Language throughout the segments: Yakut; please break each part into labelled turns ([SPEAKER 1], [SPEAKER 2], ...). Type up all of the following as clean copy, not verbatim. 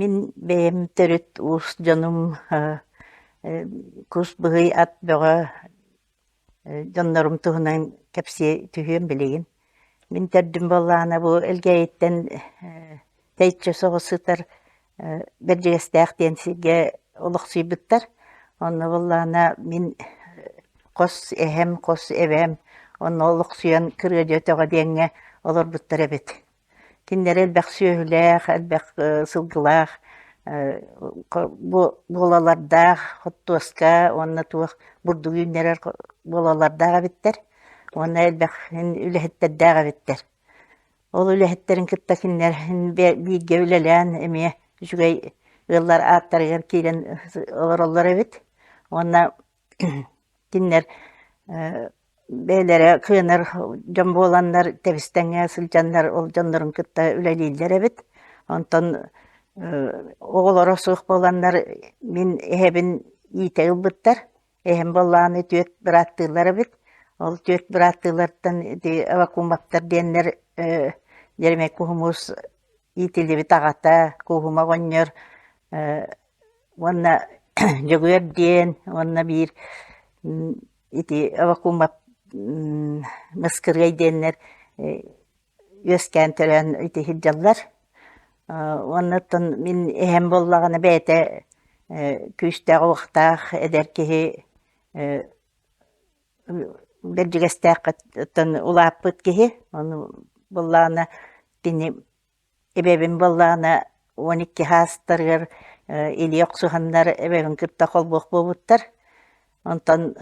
[SPEAKER 1] Мин бэйэм төрүт уус дьонум кус быһый ат бөҕө дьоннорум туһунан кэпсии түһүөм билигин. Мин төрдүм буоллаҕына бу Элгээйиттэн тэйиччи соҕус сытар Бэрдьигэстээх диэн сиргэ олохсуйбуттар. Онно буоллаҕына мин хос эһэм, хос эбээм онно олохсуйан Кырыадьа өтөҕө диэҥҥэ олорбуттар эбит. Кинилэр элбэх сүөһүлээх, элбэх сылгылаах, буолалардаах, хортуоска уонна туох бурдук үүннэрэр буолалардаах эбиттэр уонна элбэх үлэһиттэрдээх эбиттэр. Ол үлэһиттэрин кытта кинилэр бииргэ үлэлээн эмиэ үчүгэй ыаллар ааттарыгар киирэн олороллор эбит. Уонна Кинилэр бэйэлэрэ кыанар дьон буоланнар тэбис-тэҥҥэ сылдьаннар ол дьоннорун кытта үлэлииллэр эбит. Онтон оҕолоро суох буоланнар мин эһэбин иитэ ылбыттар. Эһэм буоллаҕына түөрт бырааттыылар эбит. Ол түөрт бырааттыылартан ити Авакумовтар диэннэр Еремей Куһумуус иитиллибит аҕата Куһума оҕонньор Уонна Дьөгүөр диэн уонна биир ити Авакумов Мыскырыай диэннэр үөскээн төрөөн ити сылдьаллар. Уонна оттон мин эһэм буоллаҕына бэйэтэ күүстээх-уохтаах эдэр киһи Бэрдьигэстээххэ улааппыт киһи. Ону буоллаҕына кини Эбэбин буоллаҕына 12 саастарыгар илии охсуһаннар эбэбин кытта холбуох буолбуттар. Онтон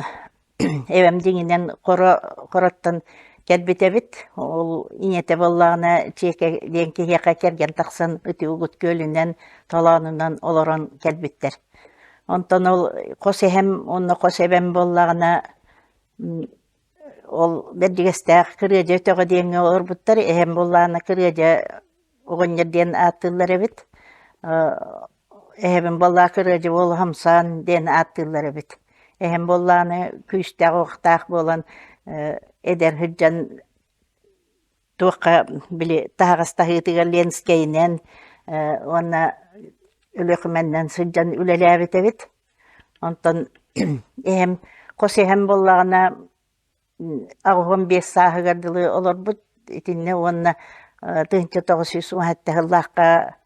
[SPEAKER 1] эбэм дьиҥинэн хоро хороттон кэлбит эбит. Ол ийэтэ буоллаҕына Чиэкэ диэн киһиэхэ кэргэн тахсан ити Угут күөлүнэн, толоонунан олорон кэлбиттэр. Онтон ол хос эһэм уонна хос эбэм буоллаҕына Ол Бэрдьигэстээх Кырыадьа өтөҕө диэҥҥэ олорбуттар, эһэм буоллаҕына Кырыадьа оҕонньор диэн ааттыыллар эбит. Эһэбин буоллаҕа Кырыадьа уол Хамсаан диэн ааттыыллар эбит. Эһэм буоллаҕына күүстээх-уохтаах буолан эдэр сылдьан туохха били таһаҕас таһыытыгар Ленскэйинэн уонна Өлүөхүмэннэн сылдьан үлэлээбит эбит. Онтон эһэм хос эһэм буоллаҕына 85 сааһыгар дылы олорбут итиннэ уонна 1997 сыллаахха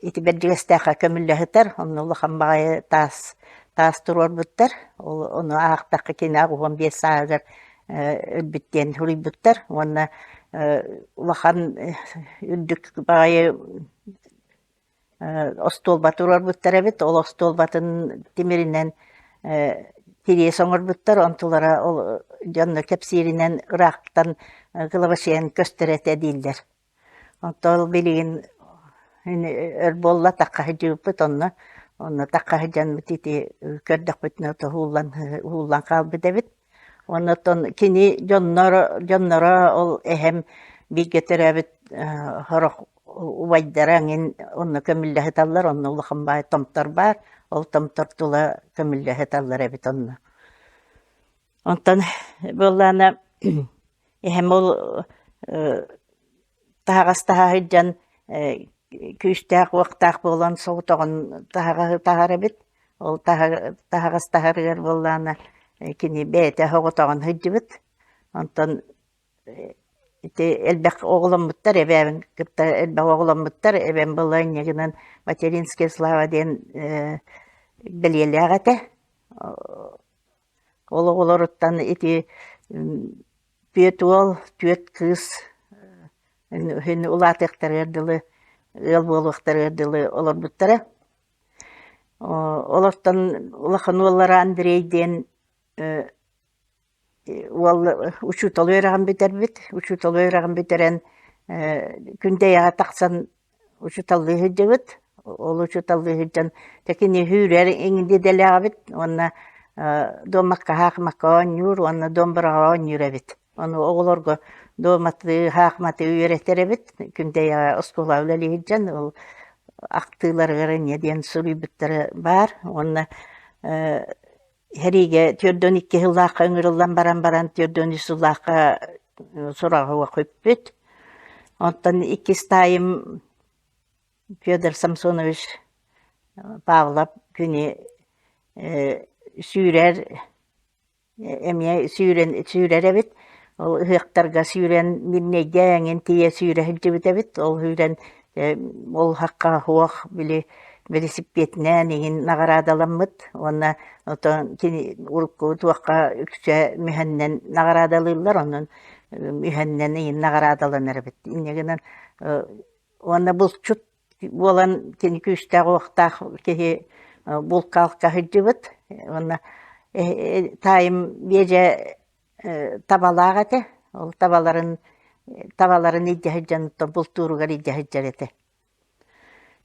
[SPEAKER 1] ити Бэрдьигэстээххэ көмүллэ сытар, онно улахан баҕайы таас таас туруорбуттар. Ол ону аахтахха кини 85 сааһыгар өлбүт диэн суруйбуттар уонна улахан үрдүк баҕайы Остуолба туруорбуттар эбит, ол остуолбатын тимиринэн тириэс оҥорбуттар, онтулара ол дьонно кэпсииринэн ыраахтан кылабачыйан көстөр этэ дииллэр. Онтон ол билигин өр буолла тахха сылдьыбыппыт онно, онно тахха сылдьаммыт ити көрдөхпүтүнэ уһууллан уһууллан хаалбыт эбит. Оннуттан кини дьонноро дьонноро ол эһэм бииргэ төрөөбүт сорох убайдара эҥин онно көмүллэ сыталлар, онно улахан баай томтор баар, ол томтор тула көмүллэ сыталлар эбит онно. Онтон буоллаҕына эһэм ол таһаҕас таһа сылдьан күүстээх-уохтаах буолан соҕотоҕун таһаҕаһы таһар эбит. Ол таһаҕас таһарыгар буоллаҕына кини бэйэтэ соҕотоҕун сылдьыбыт. Онтон ити элбэх оҕоломмуттар, эбээбин кытта элбэх оҕоломмуттар. Эбэм была инньэ гынан материнская слава диэн бэлиэлээх этэ. Ол оҕолоруттан ити түөрт уол, түөрт кыыс иһин улаатыахтарыгар дылы, ыал буолуохтарыгар дылы олорбуттара. Олортон улахан уоллара Андрей диэн уол учуутал үөрэҕин бүтэрбит. Учуутал үөрэҕин бүтэрэн Күндэйэҕэ тахсан учууталлыы сылдьыбыт. Ол учууталлыы сылдьан кини сүүрэр идэлээх эбит уонна дуомакка хаахымакка оонньуур уонна домбураҕа оонньуур эбит. Ону оҕолорго дуоматы, хаахыматы үөрэтэр эбит. Күндэйэҕэ оскуолаҕа үлэлии сылдьан ол ахтыыларыгар эмиэ диэн суруйбуттара баар. Уонна Сэриигэ 42 сыллаахха ыҥырыллан баран баран 43 сыллаахха сураҕа сүппүт. Оттон иккис таайым Федор Самсонович Павлов кини сүүрэр эмиэ сүүрэн сүүрэр эбит. Ол ыһыахтарга сүүрэн Мирнэйгэ эҥин тиийэ сүүрэ сылдьыбыт эбит. Ол сүүрэн ол хахха суох били велосипединэн иҥин наҕараадаламмыт уонна оттон кини урукку туохха үксэ мүһэннэн наҕараадалыыллар, онон мүһэннэн иҥин наҕараадаланар эбит. Инньэ гынан уонна булчут буолан кини күүстээх-уохтаах киһи булка-алка сылдьыбыт уонна таайым биэдьэ табалаах этэ, ол табаларын табаларын илдьэ сылдьан бултууругар илдьэ сылдьар этэ.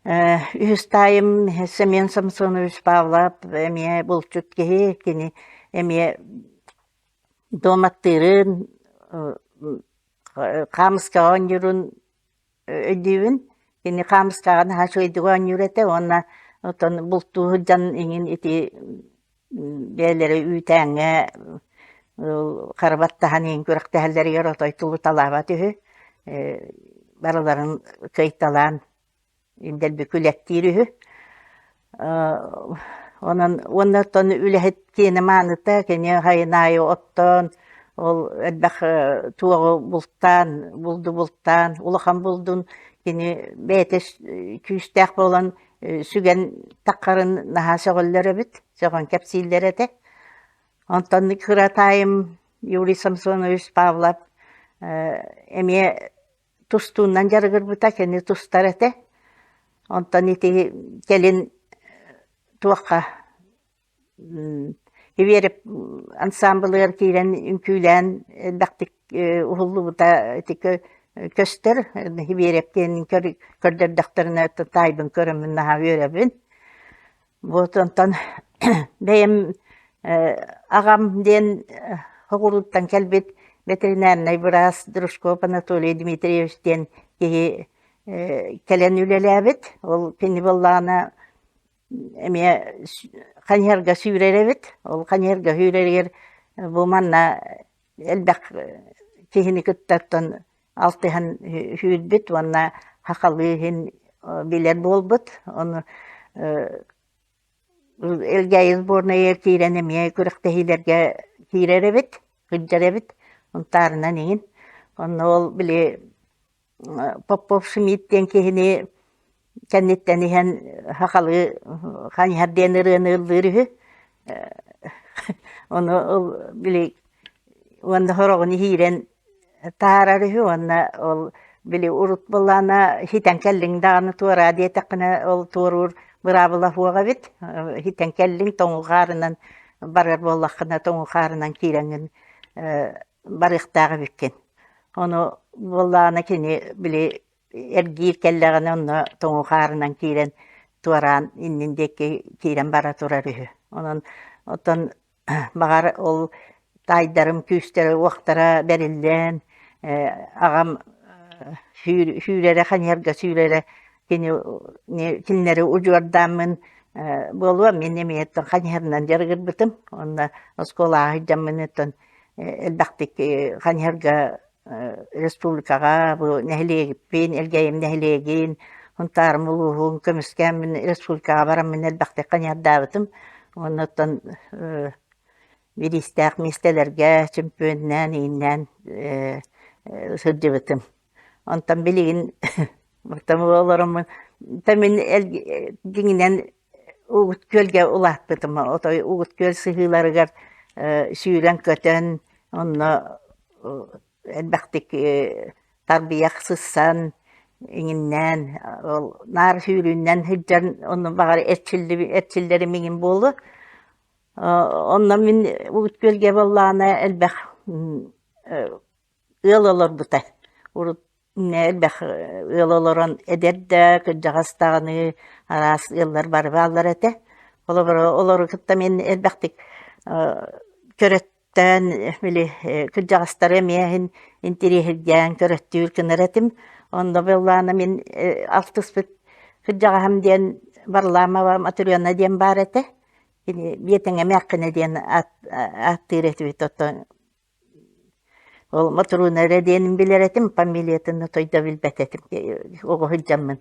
[SPEAKER 1] Үһүс таайым Семен Самсонович Павлов эмиэ булчут киһи, кини эмиэ дуоматтыырын, хаамыскаҕа оонньуурун өйдүүбүн. Кини хаамыскаҕа наһаа үчүгэйдик оонньуур этэ уонна оттон бултуу сылдьан иҥин ити бэйэлэрэ үүтээҥҥэ хара баттаһан иһин күрэхтэһэллэригэр отой тулуталаабат үһү. Барыларын кыайталаан дэлби күлэттиир үһү. Онон уонна оттон үлэһит киэнэ мааныта, кини сайын аайы оттоон, ол элбэх туоҕу бултаан, булду бултаан, улахан булдун кини бэйэтэ күүстээх буолан сүгэн таххарын наһаа сөҕөллөр эбит, сөҕөн кэпсииллэр этэ. Онтон кыра таайым Юрий Самсонович Павлов эмиэ тустуунан дьарыгырбыта, кини тустар этэ. Онтон ити кэлин туохха Иверев ансаамбылыгар киирэн үҥкүүлээн элбэхтик уһуллубута ити көстөр. Иверев диэн көрдөрдөхтөрүнэ таайбын көрөммүн наһаа үөрэбин. Вот онтон бэйэм аҕам диэн Хоҕуруттан кэлбит ветеринарнай быраас Дружков Анатолий Дмитриевич диэн киһи кэлэн үлэлээбит. Ол кини буоллаҕына эмиэ хайыһарга сүүрэр эбит. Ол хайыһарга сүүрэригэр бу манна элбэх киһини кытта оттон алтыһан сүүрбүт уонна сахалыы иһин билэр буолбут. Ону Элгээйи сборнайыгар киирэн эмиэ күрэхтэһиилэргэ киирэр эбит, сылдьар эбит. Унтаарынан иҥин. Онно ол били Попов Шмидт диэн киһини кэнниттэн иһэн сахалыы хайыһар диэн ырыаны ыллыыр үһү. Ону ол били уонна сороҕун иһиирэн таһаарар үһү уонна ол били урут былаана хитэн кэллиҥ даҕаны туораа диэтэххинэ ол туоруур быраабыла суох эбит. Хитэн кэллиҥ тоҥу хаарынан барар буоллаххына тоҥу хаарынан киирэҥҥин барыахтаах эбиккин. Ону буоллаҕына кини били эргиир кэллэҕинэ онно тоҥу хаарынан киирэн туораан иннин диэки киирэн бара турар үһү. Онон оттон баҕар ол таайдарым күүстэрэ-уохтара бэриллэн аҕам сүүрэрэ ханьыарга сүүрэрэ кини кинилэри удьуордааммын буолуо мин эмиэ ханьыһарынан дьарыгырбытым уонна оскуолаҕа сылдьаммын оттон элбэхтик ханьыһарга республикаҕа бу нэһилиэгиппин, Элгээйим нэһилиэгин, Сунтаарым улууһун көмүскээммин республикаҕа бараммын элбэхтик ханьыһардаабытым. Уонна оттон бириистээх миэстэлэргэ чөмпүйүөннээн, ииннээн сылдьыбытым. Онтон билигин олороммун мин дьиҥинэн Угут Күөлгэ улааппытым. Отой Угут Күөл сыһыыларыгар сүүрэн-көтөн, онно элбэхтик тарбыйах сыссан, иҥиннээн, ол наар сүүрүүннэн сылдьан, онно баҕар эрчиллэрим иҥин буолуо. Онно мин Угут Күөлгэ буоллаҕына элбэх ыал олорбута. Урут элбэх ыал олорон эдэр да, кырдьаҕас даҕаны араас ыаллар бары бааллар этэ. Холобур, олору кытта мин элбэхтик көрөттөөн, били кырдьаҕастары эмиэ иһин интириэһиргээн көрөттүүр гынар этим. Онно буоллаҕына мин алтыспыт кырдьаҕаһым диэн Варламова Матрена диэн баар этэ. Кини Биэтэҥ эмээххинэ диэн ааттыыр этибит оттон Ол Мотурууна эрэ диэнин билэр этим, фамилиятын отой да билбэт этим, оҕо сылдьаммын.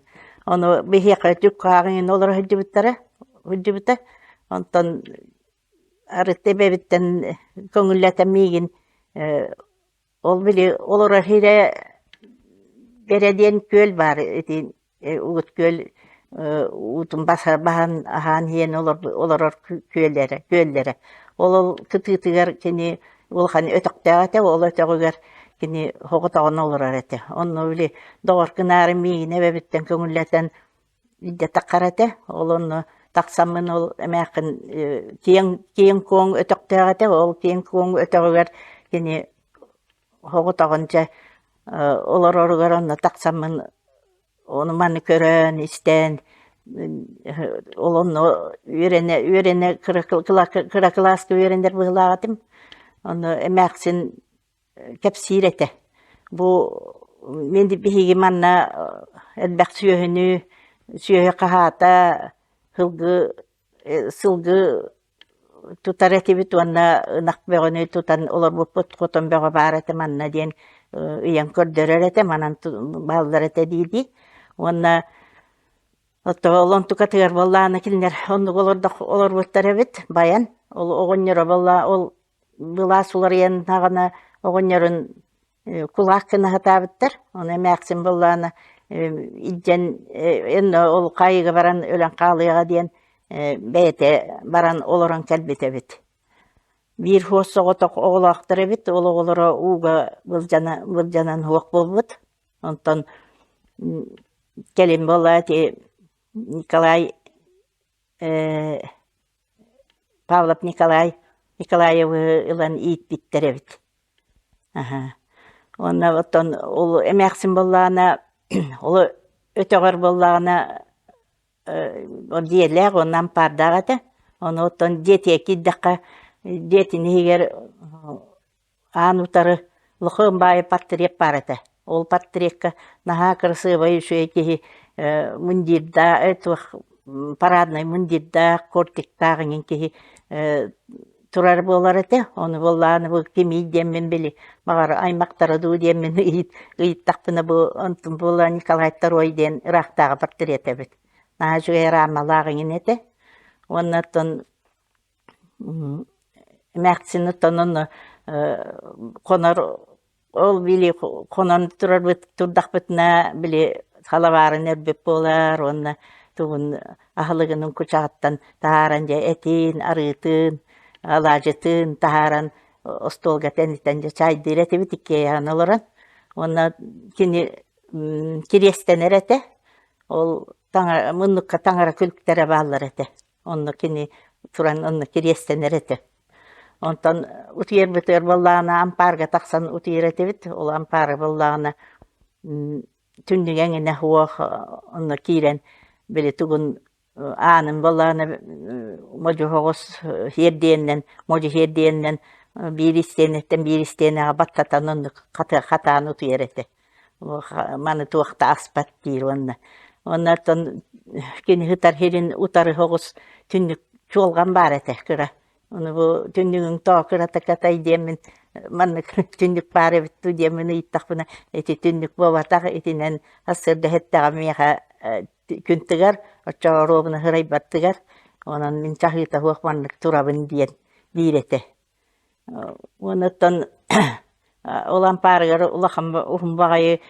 [SPEAKER 1] Ону биһиэхэ түк-хааҕын олоро сылдьыбыттара, сылдьыбыта. Онтон арыт эбэбиттэн көҥүллэтэн миигин Ол били олорор сирэ Бэрэ диэн күөл баар ити Угут күөл уутун баһан аһаан иһэн олорор күөллэрэ күөллэрэ. Ол ол кытыытыгар кини улахан өтөхтөөх этэ, ол өтөҕүгэр кини соҕотоҕун олорор этэ. Онно били доҕор гынаары миигин эбэбиттэн көҥүллэтэн илдьэ таххар этэ. Ол онно тахсаммын ол эмээххин киэҥ киэҥ-куоҥ өтөхтөөх этэ. Ол киэҥ-куоҥ өтөҕүгэр кини соҕотоҕун дьэ олороругар онно тахсаммын ону маны көрөн, истэн ол онно үөрэнэ үөрэнэ кыра кыра кылааска үөрэнэр быһыылаах этим. Онно эмээхсин кэпсиир этэ. Бу мин биһиги манна элбэх сүөһүнү, сүөһү хаһаата, сылгы сылгы тутар этибит уонна ынах бөҕөнү тутан олорбуппут хотон бөҕө баар этэ манна диэн ыйан көрдөрөр этэ, манан бааллар этэ дии-дии. Уонна Оттон онтукатыгар буоллаҕына кинилэр оннук олордох олорбуттар эбит байан. Ол оҕонньоро буолла ол былаас уларыйаннаҕына оҕонньорун кулаах гына сатаабыттар. Ону эмээхсин буоллаҕына илдьэн онно ол хаайыыга баран өлөн хаалыаҕа диэн бэйэтэ баран олорон кэлбит эбит. Биир хуос соҕотох оҕолоохтор эбит, ол оҕолоро ууга былдьана былдьанан суох буолбут. Онтон кэлин буолла ити Николай Павлов Николай Николаевы ылан ииппиттэр эбит. Аһа. Уонна оттон ол эмээхсин буоллаҕына ол өтөҕөр буоллаҕына дьиэлээх уонна ампаардаах этэ. Ону оттон дьиэтигэр киирдэххэ дьиэтин иһигэр Аан утары Лохоон баайы портрет баар этэ. Ол портретка наһаа кырасыабай үчүгэй киһи мундирдаах туох параднай мундирдаах, кортиктаах эҥин киһи турар буолар этэ. Ону буоллаҕына бу кимий диэммин били баҕар аймахтара дуу диэммин ыйыттахпына бу онтум буолла Николай Второй диэн ыраахтааҕы портрет эбит. Наһаа үчүгэй рамалаах эҥин этэ. Уонна оттон Эмээхсин оттон онно хонор ол били хонон турарбыт турдахпытына били халабаарын өлбүт буолар уонна тугун аһылыгын кучаҕыттан таһааран дьэ этин, арыытын, алаадьытын таһааран остуолга тэнитэн дьэ чаайдыыр этибит иккиэйэҕин олорон. Уонна кини кириэстэнэр этэ. Ол таҥара муннукка таҥара күлүктэрэ бааллар этэ. Онно кини туран онно кириэстэнэр этэ. Онтон утуйарбытыгар буоллаҕына ампаарга тахсан утуйар этибит. Ол ампаары буоллаҕына түннүгэ эҥинэ суох онно киирэн били тугун аанын буоллаҕына модьу соҕус сиэрдийэннэн модьу сиэрдийэннэн биир истиэнэттэн биир истиэнэҕэ баттатан оннук хатаан утуйар этэ. Маны туох да аспат диир уонна уонна оттон кини сытар сирин утары соҕус түннүк чуолҕан баар этэ кыра. Ону бу түннүгүҥ тоо кырата катай диэммин маннык түннүк баар эбит дуу диэммин ыйыттахпына ити түннүк буолбатах итинэн сарсыарда иһиттэҕим миэхэ күн тыгар оччоҕо оруобуна сырайбаттыгар онон мин чаһыыта суох маннык турабын диэн диир этэ. Уонуттан ол ампаарыгар улахан уһун баҕайы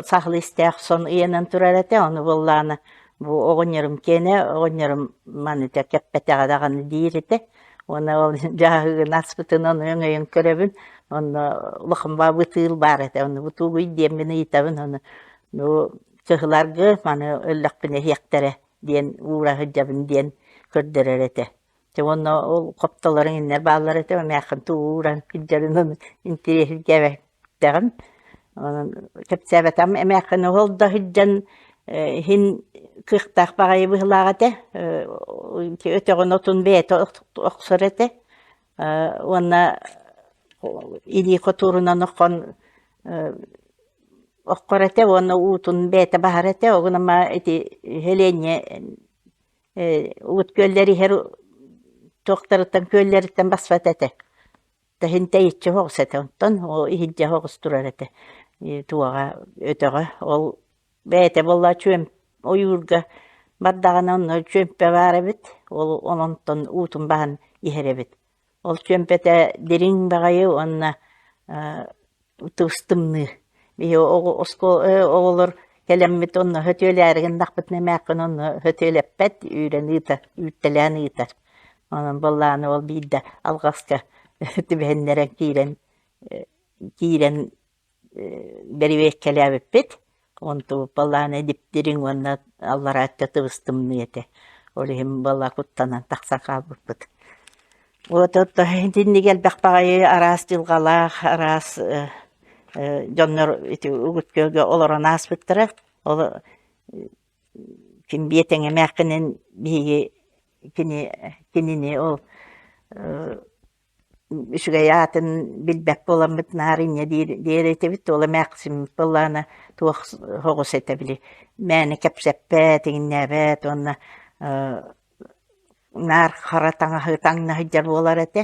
[SPEAKER 1] сахалыы истээх сон ыйанан турар этэ, ону буоллаҕына бу оҕонньорум киэнэ, оҕонньорум маны кэппэтэҕэ даҕаны диир этэ. Уонна ол дьааһыгын аспытын ону өҥөйөн көрөбүн, онно улахан баа бытыыл баар этэ, ону бутуугуй диэммин ыйытабын, ону бу кыһыларгы маны өллөхпүнэ иһиэхтэрэ диэн уура сылдьабын диэн көрдөрөр этэ. Дьэ уонна ол хоптолоруҥ иннэр бааллар этэ, эмээххин тууран илдьэрин ону интириэһиргээбэтэҕим. Онон кэпсээбэтэҕим эмээххин ол да сылдьан иһин кыахтаах баҕайы быһыылаах этэ. Өтөҕүн отун бэйэтэ охсор этэ. Уонна илии хотуурунан оххон оххор этэ уонна уутун бэйэтэ баһар этэ. Ол гынан ити Һэлиэнньэ Уут күөллэр иһэр туохтарыттан күөллэриттэн баспат этэ. Таһын тэйиччи соҕус этэ, онтон ол иһирдьэ соҕус турар этэ. Туоҕа өтөҕө ол бэйэтэ буолла чүөм ойуурга бардаҕына онно чүөмпэ баар эбит, ол онтон уутун баһан иһэр эбит. Ол чүөмпэтэ дириҥ баҕайы уонна тус тымныы. Биһи оҕолор кэлэммит онно сөтүөлээри гыннахпытына эмээххин онно сөтүөлэппэт, үүрэн ыытар, үүттэлээн ыытар. Онон буоллаҕына ол биирдэ алҕаска түбэһиннэрэн киирэн киирэн бэрэбиэркэлээбиппит. Онтубут балаана диптириҥ уонна аллараа өттө тыбыс-тымныы этэ. Ол иһин балла куттанан тахсан хаалбыппыт. Вот итинник элбэх баҕайы араас дьылҕалаах, араас дьоннор ити Угут Күөлгэ олорон ааспыттара. Ол ким биэтэҥ эмээххинин биһиги кини кинини ол үчүгэй аатын билбэт буоламмыт наар инньэ диир диэр этибит ол эмээхсиммит буоллаҕына туох соҕус этэ били мээнэ кэпсэппэт иҥнээбэт уонна наар хара таҥаһы таҥна сылдьар буолар этэ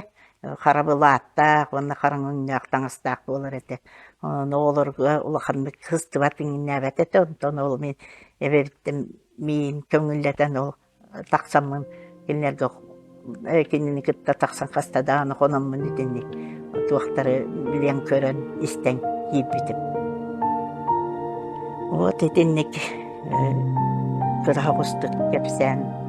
[SPEAKER 1] хара былааттаах уонна хараҥа өҥнөөх таҥастаах буолар этэ онон оҕолорго улаханнык сыстыбат иҥнээбэт этэ онтон ол мин эбэбиттэн миин көҥүллэтэн ол тахсаммын кинилэргэ кинини кытта тахсан хаста даҕаны хономмун итинник туохтары билэн-көрөн истэн киирбитим. Вот итинник кыра оҕустук кэпсээн.